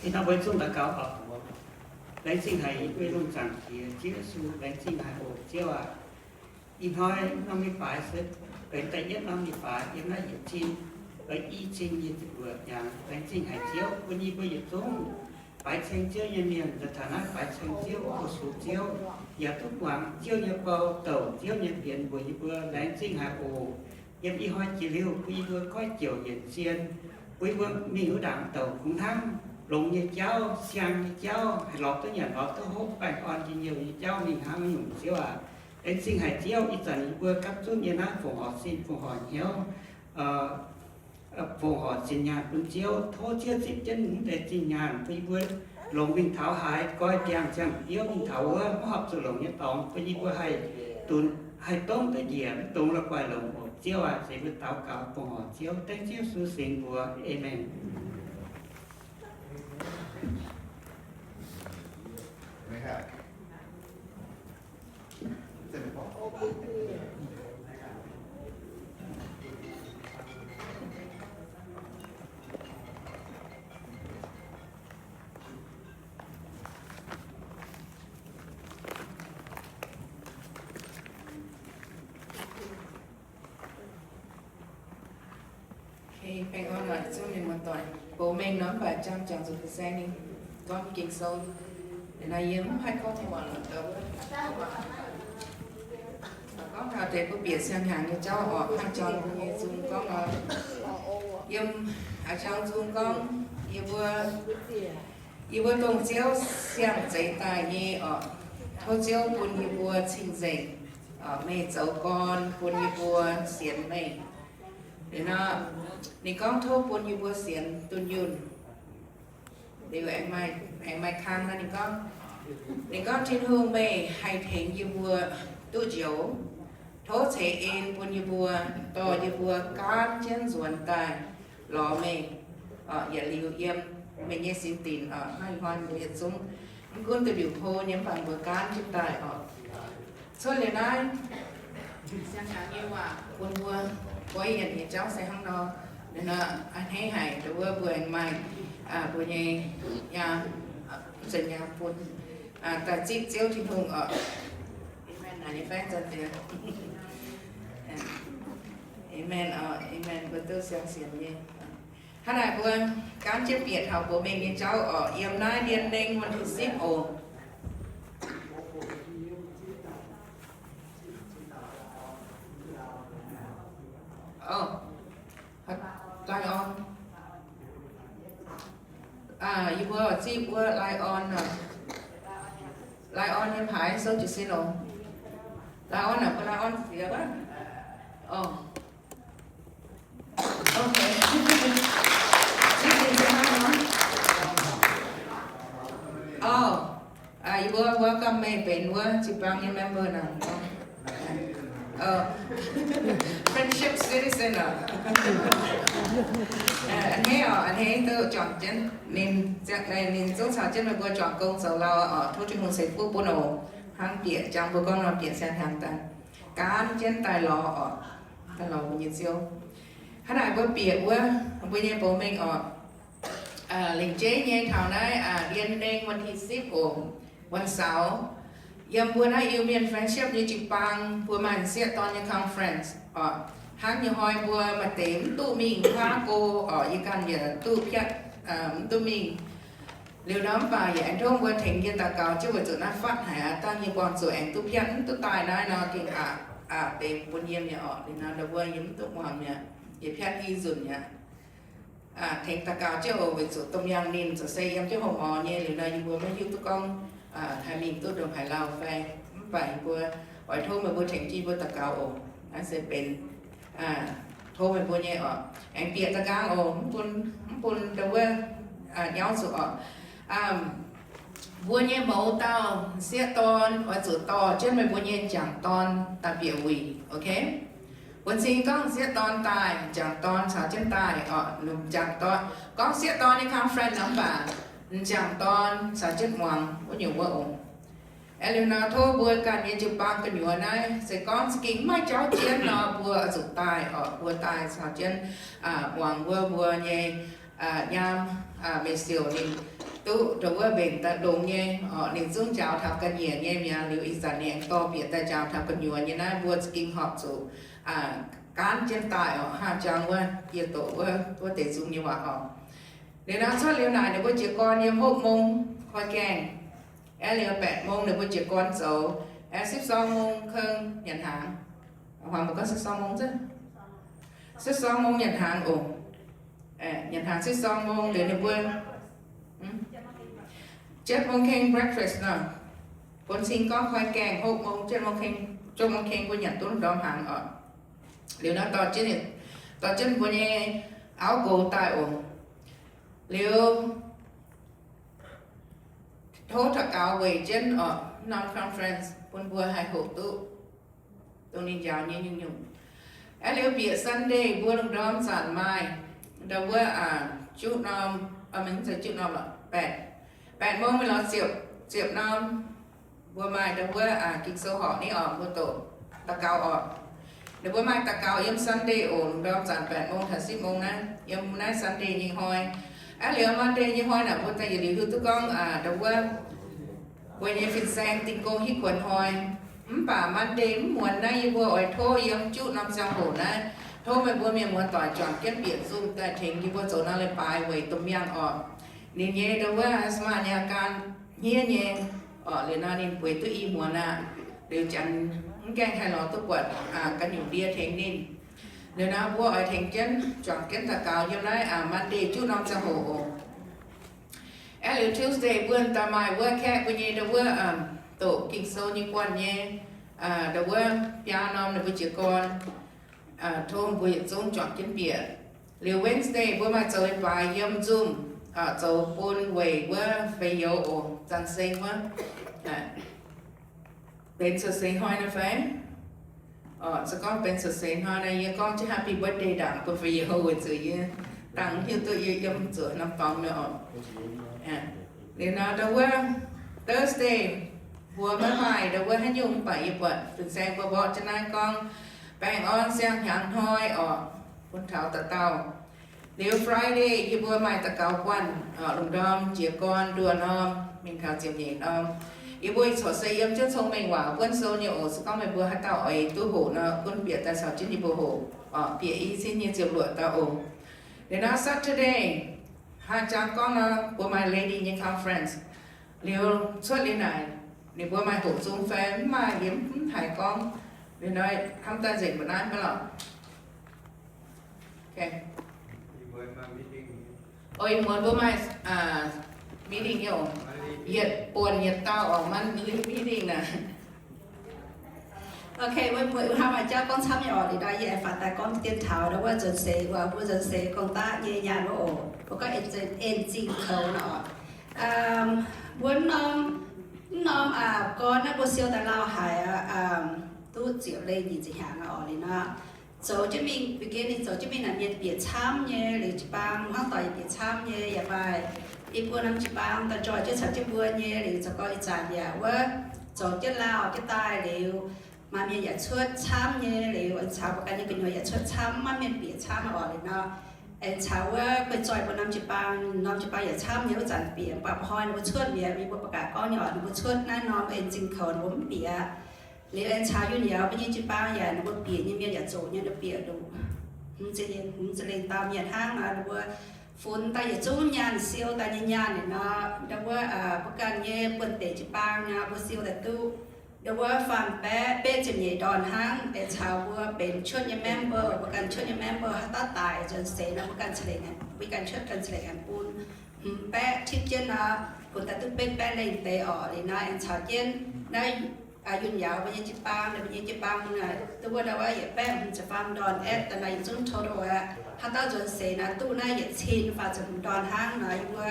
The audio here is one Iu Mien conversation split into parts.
Ih hnoi mbuo zungv daux gaux oc. Laengz zingh haic yie mbuo lungh zaangc Diex, Ziouv Yesu, laengz zingh haic oc Ziouv aac. Ih hnoi norm leiz-baaix se benx da'yietv norm leiz-baaix yiem naaiv yietc zing, i cin nyic ziepc luoqc hnyangx. Laengz zingh haic Ziouv bun yie mbuo yietc zungv faix ceng Ziouv nyei mienh, nza'hnaaiv faix ceng Ziouv, fu-sux Ziouv, yaac duqv muangx Ziouv nyei bou, douc Ziouv nyei fienx mbuox yie mbuo. Laengz zingh haic oc. Yiem ih hnoi jiex liuz bun yie mbuo goiv jouc yienc zien, bun yie mbuo mingh wuov ndaangc douc kungx hnangv longx nyei jauv, siang nyei jauv, haih lorz duqv nyanc lorz duqv hopv, baengh orn njien-youh nyei jauv mingh hnangv nyungc Ziouv aac. Laengz zingh haic Ziouv, ih zanc yie mbuo gapv zunv nyei naaiv fongc horc sin fongc horc hnyouv, fongc horc zinh nyaanh bun Ziouv. Tov Ziouv zipv jienv mv deix zinh nyaanh bun yie mbuo longx mingh taux haaix, goiv ndiangx ziangh biouv mingh taux wuov, maiv horpc zuqc longc nyei dorngx, bun yie mbuo haih dunx haih dongv duqv njiec, maiv dungx la'guaih longc oc Ziouv aac. Se mbuo daux gaux fongc horc Ziouv, dengv Ziouv Yesu singx mbuox. Aamen. Baengh orn oc, zungv mienh muoz-doic. Box mengh nor mv baac jang jangx zuqc fin-saeng ninh gorngv Ging-Sou. Naaiv yie mv haih gorngv muonc lorqc. Gorngv taux deix mbuo bieqc siang-hnyangx nyei jauv oc, hnangv jangx mbuo nyei nzung gorngv nor, yiem, aa, jangx nzung gorngv, yie mbuo, yie mbuo dongh Ziouv siang-zeix daaih nyei oc. Tov Ziouv bun yie mbuo cing-nzengc, meih zoux gorn bun yie mbuo sienx meih. Liuz nor, ninh gorngv tov bun yie mbuo sienx dunh yunh. Liuz aengx maaih, aengx maaih kang nor ninh gorngv, ninh gorngv, Tin-Hungh, meih haih tengx yie mbuo duqv njoux. Tov ceix en bun yie mbuo, dorh yie mbuo gaanv jienv nzuonx daaih lorz meih, yietc liuz yiem meih nyei sin dinc oc. Hnoi-hnoi mbuo yietc zungv, mv gunv duqv liuz hlo nyei mv baac mbuo gaanv jienv daaih oc. Cuotv liuz naaiv siang-hnyangx nyei waac bun mbuo goiv yienc nyei jauv se hnangv nor. Liuz nor, a'hneiv haic ndau wuov mbuo aengx maaih, aa, mbuo nyei nyaam, aa, mv zeiz nyaam, bun, aa, daaih zipv Ziouv Tin-Hungh oc. Amen. Naaic nyei faengv zanc diex. Amen oc, amen. Mbuo duqv siang-sienx nyei. Hnangv naaic mbuo gaanv jienv bieqc taux box mengh nyei jauv oc. Yiem naaiv Lian Lengh วันที่สิบ oc. Aa, Lion. Aa, yie mbuo zipv wuov Lion aac. Lion nyei paaix souv jiez sin oc. Lion aac, mbuo Lion ziex aqv. Aa. Okay. Zipv jiez sin aqv. Aa, yie mbuo welcome meih benx wuov jiu-baang nyei member naaic. Friendship citizen oc. A'hneiv oc, a'hneiv duqv juangc jienv ninh, ninh zungv caux jienv meih mbuo juangc gong zoux lauh oc. Tov Tin-Hungh ceix fuqv bun oc. Hnangv bieqc jangx mbuo gorngv nor, bieqc siang-hnyangx daaih gaanv jienv daaih lorz oc. Daaih lorz mbuo nyei Ziouv. Hnangv naaic mbuo bieqc wuov mbuo nyei box mengh oc. Lengc jeiv nyei taux naaiv Lian Lengh วันที่สิบ oc, วันเสาร์, yiem mbuo naaiv Iu-Mienh Friendship nyei jiu-baang mbuo maaih sieqv dorn nyei conference oc. Hnangv nyei hnoi mbuo maaih deix mv duqv mingh, huaav go oc, yie ganh yaac duqv piatv, mv duqv mingh. Liuz nor mv baac yaac aengx tov mbuo tengx yie daux gaux jienv weic zuqc naaiv fatv haic aqv. Dangh yie buangh zuqc aengx duqv piatv mv duqv daaih naaiv nor, gengh aqc, aqc deix bun yie mi'aqv oc. Liuz nor ndau wuov yie mv duqv muangx mi'aqv, yie piatv i nzunc mi'aqv. Tengx daux gaux jienv oc, weic zuqc domh yangh ninh zoux se yiem jienv houx-mor nyei. Liuz nor yie mbuo maiv hiuv duqv gorngv haih mingh duqv ndongc haaix lauh fai, mv baac yie mbuo oix tov meih mbuo tengx jienv yie mbuo daux gaux oc. Naaiv se benx tov meih mbuo nyei oc. Aengx bieqc da'nqaang oc, mv bun, mv bun ndau wuov nyauv zuqc oc. Mbuo nyei mouz dauh sieqv dorn oix zuqc dorh jienv meih mbuo nyei m'jangc dorn daaih bieqc wuic, ok? Mbuo cing gorngv sieqv dorn daaih, m'jangc dorn caux jienv daaih oc. M'jangc dorn, gorngv sieqv dorn nyei conference nor mv baac m'jangc dorn caux jienv muangx wuov nyungc wuov oc. Aeqv, liuz nor tov mbuo ganh nyei jiu-baang gu'nyuoz naaiv se gorngv za'gengh maiv jauv jienv nor, mbuo oix zuqc daaih oc. Mbuo daaih caux jienv muangx wuov mbuo nyei nyaam, meih siouc ninh duqv ndongc wuov mbenc daaih longx nyei oc. Ninh zungv njaaux taux ga'nyiec nyei mi'aqv. Liuz ih zanc ninh aengx dorh bieqc daaih njaaux taux gu'nyuoz nyei naaiv, mbuo za'gengh horpc zuqc gaanv jienv daaih oc. Hnangv jangx wuov yie doqc wuov, wuov deix nzung nyei waac oc. Liuz nor cuotv liuz naaic ninh mbuo jiez gorn yiem hopv mong koi gaengh. Aeqv, liuz แปดโมง ninh mbuo jiez gorn zoux. Aeqv, สิบสองโมงครึ่ง nyanc hnaangx. Huaang mbuo gorngv สิบสองโมง ziouc สิบสองโมง nyanc hnaangx oc. Nyanc hnaangx สิบสองโมง liuz ninh mbuo เจ็ดโมงครึ่ง breakfast nor. Bun cing gorngv koi gaengh hopv mong, เจ็ดโมงครึ่ง mbuo nyanc duqv ndorm hnaangx oc. Liuz nor dorh jienv, dorh jienv mbuo nyei auv gox daaih oc. Liuz tov daux gaux weic jienv oc, norm conference bun mbuo haih hoqc duqv dongh ninh njaaux nyei nyungc-nyungc. Aeqv, liuz bieqc Sunday mbuo lungh ndorm zanc maaih ndau wuov juqv norm, mv zeiz juqv norm, แปด แปดโมง mingh lorz ziepc, ziepc norm mbuo maaih ndau wuov Ging-Sou horqc ni oc, mbuo doqc daux gaux oc. Ninh mbuo maaih daux gaux yiem Sunday oc, lungh ndorm zanc แปดโมง taux สิบโมง naaiv, yiem naaiv Sunday nyei hnoi. Aeqv, liuz Monday nyei hnoi naaic mbuo daaih yietc liuz hiuv duqv gorngv ndau wuov mbuo nyei fin-saeng dingh gong hitv kuonx hnoi. Mv baac Monday mv muonz naaiv yie mbuo oix tov yiem juqv norm ziangh hoc naaiv, tov meih mbuo mienh muoz-doic juangc jienv bieqc Zoom daaih tengx yie mbuo zoux norm leiz-baaix weic domh miangh oc. Ninh nyei ndau wuov asthma nyei อาการ hniev nyei oc. Liuz nor ninh bueix duqv i muonz aqv. Liuz janx mv gaengh haih lorz duqv buatc ga'nyungc ndie tengx ninh. Liuz nor mbuo oix tengx jienv juangc jienv daux gaux yiem naaiv Monday juqv norm ziangh hoc oc. Aeqv, liuz Tuesday mbuo daaih maaih wuov kaeqv mbuo nyei ndau wuov doqc Ging-Sou nyei guanh nyei ndau wuov biaa norm ninh mbuo jiez gorn, tov mbuo yietc zungv juangc jienv bieqc. Liuz Wednesday mbuo maaih zoux leiz-baaix yiem Zoom, zoux bun weic wuov feix youz oc, Zanc Seix wuov. Benx Zanc Seix hnoi naaiv fai? Se gorngv benx Zanc Seix hnoi naaiv, yie gorngv jienv happy birthday ndaangc bun feix youz weic zuqc yie dangh hiuv duqv yie yiem zuqc norm dorngx nor oc. Liuz nor ndau wuov Thursday mbuo maiv maaih ndau wuov haaix nyungc, mv baac yie buatc fin-saeng mbuo mborqv jienv naaiv gorngv baengh orn siang-hnyangx hnoi oc, bun taux dauh dauh. Liuz Friday yie mbuo maaih daux gaux guanh, lungh ndorm jiez gorn nduoh norm mingh taux ziepc nyeic norm. Yie mbuo corc se yiem jienv cong-mengh waac buonv sou nyei oc. Se gorngv meih mbuo haaix dauh oix duqv hoqc nor, gunv bieqc daaih caux jienv yie mbuo hoqc. Bieqc i cin nyei ziepc luoqc dauh oc. Liuz nor Saturday, hnangv jangx gorngv nor, mbuo maaih lady nyei conference. Liuz cuotv liuz naaic, ninh mbuo maaih hoqc zung fai mv maaih, yie mv haiz gorngv. Liuz nor hnamv daaih nzengc mbuo naaiv maiv lorqc. Ih muonz mbuo maaih meeting nyei oc. Yietc buonc yietc dauh oc, monthly meeting naaic. Ok, mbuo hnamv maaih jauv gorngv camv nyei oc. Liuz nor yie aengx faaux daaih gorngv dien taux ndau wuov nzuonx seix, wuov mbuo nzuonx seix gong-daqv nyei nyaanh wuov oc. Mbuo gorngv en zingh koux nor oc. Mbuo mv norm, mv norm gorn naaiv mbuo siou daaih lauh haic aqv, duqv ziepc leih nyic ziepc hnyangx oc. Liuz nor zoux jienv mingh, beginning zoux jienv mingh naaic mienh bieqc camv nyei, liuz jiu-baang hnangv doic yaac bieqc camv nyei, yaac maaih i buo norm jiu-baang daaih njoih jienv caux jienv mbuo nyei. Liuz zoux gau ih zanc yaac wuov zoux jienv lauh jienv daaih liuz, maaih mienh yaac cuotv camv nyei. Liuz caux mbuo ganh nyei gu'nyuoz yaac cuotv camv, maiv mienh bieqc camv oc. Liuz nor aengx caux wuov guei zoih mbuo norm jiu-baang, norm jiu-baang yaac camv nyei. Wuov zanc bieqc mv baac mbuo hnoi ninh mbuo cuotv mi'aqv. Mbuo mbuo mbuo gaax gorngv nyei oc, ninh mbuo cuotv naaiv norm en zingh koux ninh mbuo mv bieqc. Liuz aengx caux yunh yaauz mbuo nyei jiu-baang yaac ninh mbuo bieqc nyei mienh yaac zoqc nyei, ninh bieqc nduqc hmz ziepc lengh dauh mienh hnangv nor, ninh mbuo funx daaih yietc zungv nyaanh, siou daaih nyei nyaanh naaic nor, ndau wuov mbuo ganh nyei buonv-deic jiu-baang nor, mbuo siou daaih duqv ndau wuov faam-baeqv betv ziepc nyeic ndorn hnangv. Aengx caux mbuo benx cuotv nyei member, mbuo ganh cuotv nyei member haaix dauh daic nzuonx seix nor, mbuo ganh ca'lengc, mbuo ganh cuotv ganh ca'lengc aengx bun hmz baeqv tipv jienv nor, bun daaih duqv betv baeqv lengh deix oc. Liuz nor aengx caux jienv naaiv yunh yaauz mbuo nyei jiu-baang, ninh mbuo nyei jiu-baang duqv wuov ndau wuov yietc baeqv hmz ziepc faam ndorn aeqv, da'naaiv yietc zungv total aqv. Haaix dauh nzuonx seix naaiv duqv naaiv yietc cin faah ziepc hmz ndorn hnangv nor, yie mbuo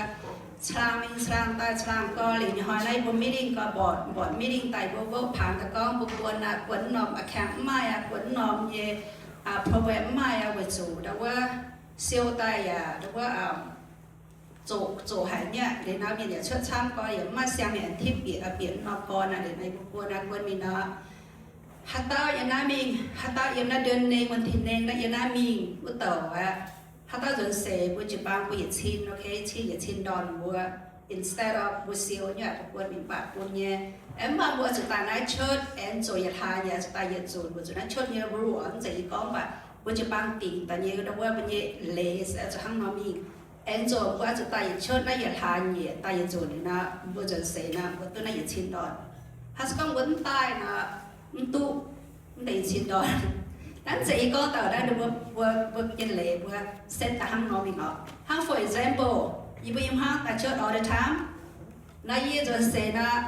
caangh mingh caangh daaih caangh gorx liuz nyei hnoi naaiv yie mbuo meeting gau, mborqc mborqc meeting daaih yie mbuo vote ผ่าน daaih gorngv mbuo buonv aqv, buonv norm account mv maaih aqv, buonv norm nyei program mv maaih aqv, weic zuqc ndau wuov siou daaih yaac ndau wuov zoqc zoqc haic nyei. Liuz nor mienh yaac cuotv camv gorx, yaac mv maaih siang mienh tipv bieqc bieqc norm gorn aqv. Liuz nor yie mbuo buonv aqv, buonv mingh nor, haaix dauh yiem naaiv mingh, haaix dauh yiem naaiv เดือนหนึ่ง วันที่หนึ่ง naaiv yiem naaiv mingh wuov douc aqv. Haaix dauh nzuonx seix mbuo jiu-baang mbuo yietc cin, ok, cin yietc cin ndorn mbuo. instead of mbuo siou nyei, mbuo buonc mingh mbatc bun nyei. Aengx mv baac mbuo zuqc daaih naaiv church, aengx zoux yietc hlaax nyei, zuqc daaih yietc nzunc, mbuo zuqc naaiv church nyei rule, mv zeiz yie gorngv, mv baac mbuo jiu-baang dingc daaih nyei, ndau wuov mbuo nyei leiz se zuqc hnangv nor mingh. Aengx zoux mbuo zuqc daaih yietc church naaiv yietc hlaax nyei, daaih yietc nzunc liuz nor, mbuo nzuonx seix nor, mbuo duqv naaiv yietc cin dollar. Hnangv se gorngv mbuo mv daaih nor, mv duqv mv deix yietc cin dollar. Naaiv mv zeiz yie gorngv dauh naaiv, mbuo, mbuo, mbuo nyei leiz mbuo set daaih hnangv nor mingh oc. Hnangv for example, yie mbuo nyei hmuangv daaih church all the time. Naaiv yie nzuonx seix nor,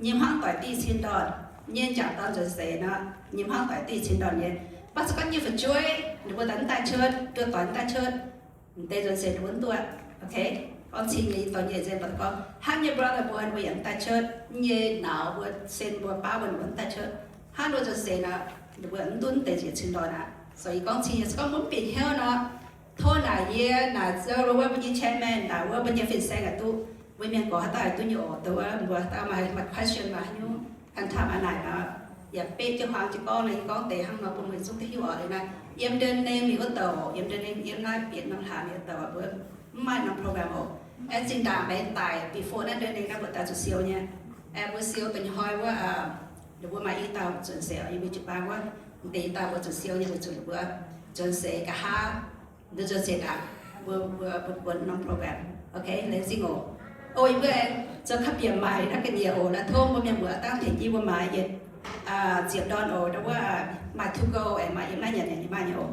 nyei hmuangv doic diuh cin dollar, nyei jangc dorn nzuonx seix nor, nyei hmuangv doic diuh cin dollar nyei. Mv baac se gorngv nyei fu'jueiv ninh mbuo daaih mv daaih church, nduov doic mv daaih church, m'deix nzuonx seix ninh mbuo mv duqv. Okay? Gorngv cing nyei, yie dorh nyei nzengc mbuo gorngv, hnangv nyei brother mbuo, ninh mbuo yaac mv daaih church, nyei naauz mbuo, sen mbuo, baav mbuo, ninh mbuo mv daaih church. Hnangv nor nzuonx seix nor, ninh mbuo mv duqv mv deix yietc cin dollar aqv. So yie gorngv cing nyei, se gorngv mbuo mv bieqc hnyouv nor, tov naaic yie, naaic zouv wuov mbuo nyei chairman, naaic wuov mbuo nyei fin-saeng aqv duqv, mbuo mienh gorx haaix dauh duqv nyei oc, dongh wuov mbuo haaix dauh maaih, maaih question maaih haaix nyungc, an taux aqv naaic nor, yaac beqv jienv huaang jienv gorngv nor, yie gorngv deix hnangv nor bun mbuo zungv duqv hiuv oc. Liuz naaiv yiem ndeic-ndeic mingh wuov douc, yiem ndeic-ndeic yiem naaiv bieqc norm hlaax mingh wuov douc, mbuo mv maaih norm program oc. Aengx zinh ndaangc mbuo daaih before naaiv ndeic-ndeic naaiv mbuo daaih zuqc siou nyei. Aengx mbuo siou da'nyeic hnoi wuov, ninh mbuo maaih i dauh nzuonx seix, yie mbuo jiu-baang wuov, m'deix i dauh mbuo zuqc siou nyei, mbuo zuqc ninh mbuo nzuonx seix nqa'haav, nduov nzuonx seix ndaangc, mbuo, mbuo, mbuo buonc norm program. Okay, laengz zingh oc. O, yie mbuo aengx zoux ka'bieqc maaic naaiv ga'nyiec oc. Naaiv tov mbuo mienh muoz dangv tengx jienv mbuo maaiz yietc ziepc ndorn oc. Ndau wuov maaih to go aengx maaih yiem naaiv nyanc nyanc nyei maaih nyei oc.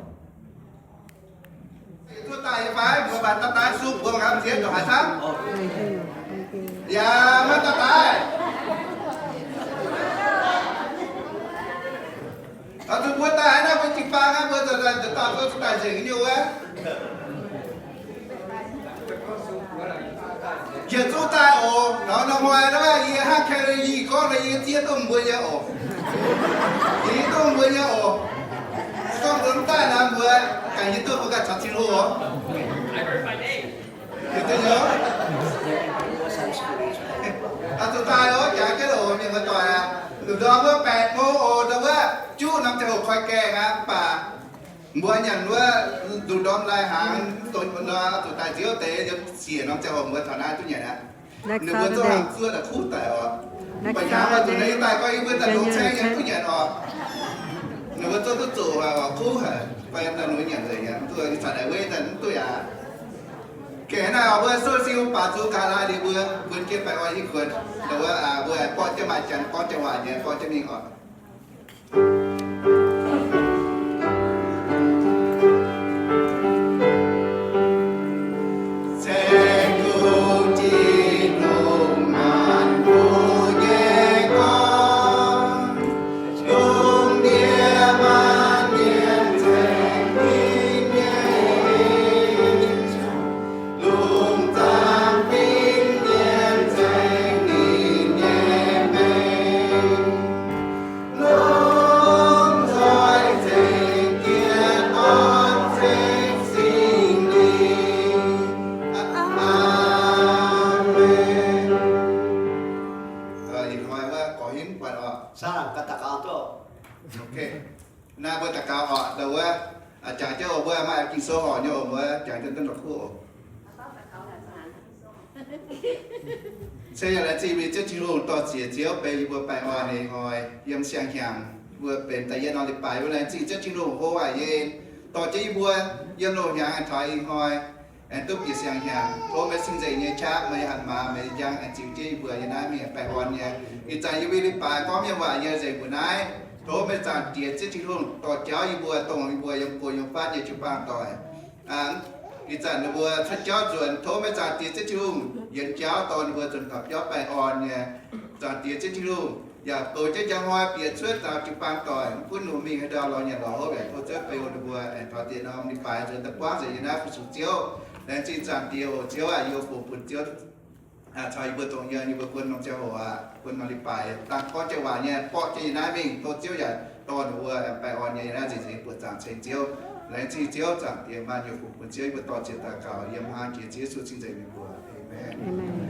Zuov daaih nyei fai? Mbuo mangc daaih daaih sung mbuo nqamv nziex ndongc haaix camv? Yaac maiv daaih daaih. Taux zuqc mbuo daaih naaiv mbuo jiu-baang naaiv mbuo zoux daaih zoux daaih nzengc nyei wuov. Njiec zungv daaih oc. Nor, nor, hnoi naaiv yie hnangv Carrie yie gorngv nor, yie zieqv duqv mbuo nyei oc. Yie duqv mbuo nyei oc. Gorngv mbuo mv daaih nor, mbuo ganh hiuv duqv mbuo ganh caux Tin-Hungh oc. Hiuv duqv nyei oc. Aa, zuqc daaih oc, jangx jienv oc, mienh muoz-doic aac. Lungh ndorm wuov baeqc hnyouv oc, ndau wuov juqv norm ziangh hoc koi gaengh aqv, mv baac mbuo nyanc wuov lungh ndorm lai hnaangx, mv dongz nor, zuqc daaih nziouv deix yiem siec norm ziangh hoc mbuo taux naaiv duqv nyanc aqv. Ninh mbuo zungv hnaangx zuov daaih kuv daic oc. Mv baac hnaangx maaih zuqc naaiv daaih gorngv yie mbuo daaih longx caeng yiem duqv nyanc oc. Ninh mbuo zungv duqv zoqc oc, kuv haic, fai daaih longx nyanc nzengc aqv, mv duqv, ih zanc naaic weiv daaih mv duqv aqv. Gengh naaiv oc, mbuo suv siu baac zuqc gaax laaix liuz mbuo mbuonx jienv baengh orn hingv kuonx. Ndau wuov, mbuo aengx borqv jienv maaih janx gorngv jienv waac nyei, borqv jienv mingh oc. Longx nzoih zengc Diex, Dorn, Singx Lingh. Aamen. Ih hnoi wuov gorx hingv buatc oc. Saangv ganh daux gaux duqv. Naaiv mbuo daux gaux oc, ndau wuov, jangx jienv oc, mbuo maaih Ging-Sou horc nyei oc, mbuo jangx jienv duqv la'kuqv oc. Se yaac laengz zingh mingh Ziouv Tin-Hungh dorh ziex Ziouv bun yie mbuo baengh orn nyei hnoi yiem siang-hnyangx, mbuo benx da'yietv norm leiz-baaix. Mbuo laengz zingh Ziouv Tin-Hungh hlo waaic nyei, dorh jienv yie mbuo yiem loz-hnyangx aengx taux ih hnoi, aengx duqv bieqc siang-hnyangx. Tov meih cing-nzengc nyei qaqv meih nyei hatc maaz, meih nyei njang aengx ziux jienv yie mbuo yiem naaiv mingh baengh orn nyei. Ih zanc yie mbuo leiz-baaix gorngv mienh waac nyei nzengc mbuo naaiv. Tov meih Zaangc Diex Ziouv Tin-Hungh dorh jauv yie mbuo, dongh yie mbuo yiem go yiem fatv nyei jiu-baang doic. Ih zanc ninh mbuo cuotv jauv nzuonx, tov meih Zaangc Diex Ziouv Tin-Hungh yienx jauv dorh ninh mbuo nzuonx taux biauv baengh orn nyei. Zaangc Diex Ziouv Tin-Hungh yaac goux jienv njang hnoi bieqc cuotv taux jiu-baang doic, mv gunv ninh mbuo mingh haaix ndau lorz nyanc lorz hopv, tov Ziouv beu ninh mbuo aengx taux diex norm leiz-baaix nzuonx daaih buangv nzengc yiem naaiv fu-sux Ziouv. Laengz zingh Zaangc Diex oc. Ziouv aac, yie fungx bun Ziouv caux yie mbuo dongh yie, yie mbuo guon norm ziangh hoc aac, guon norm leiz-baaix dangh gorngv jienv waac nyei, borqv jienv yiem naaiv mingh, tov Ziouv yaac dorh ninh mbuo baengh orn nyei yiem naaiv nzengc nzengc buoqc zaangc ceng Ziouv. Laengz zingh Ziouv Zaangc Diex maanh nyei fungx bun Ziouv, yie mbuo dorh ziec daux gaux yiem hlang jiex Ziouv Yesu cing-nzengc mingh mbuox. Aamen.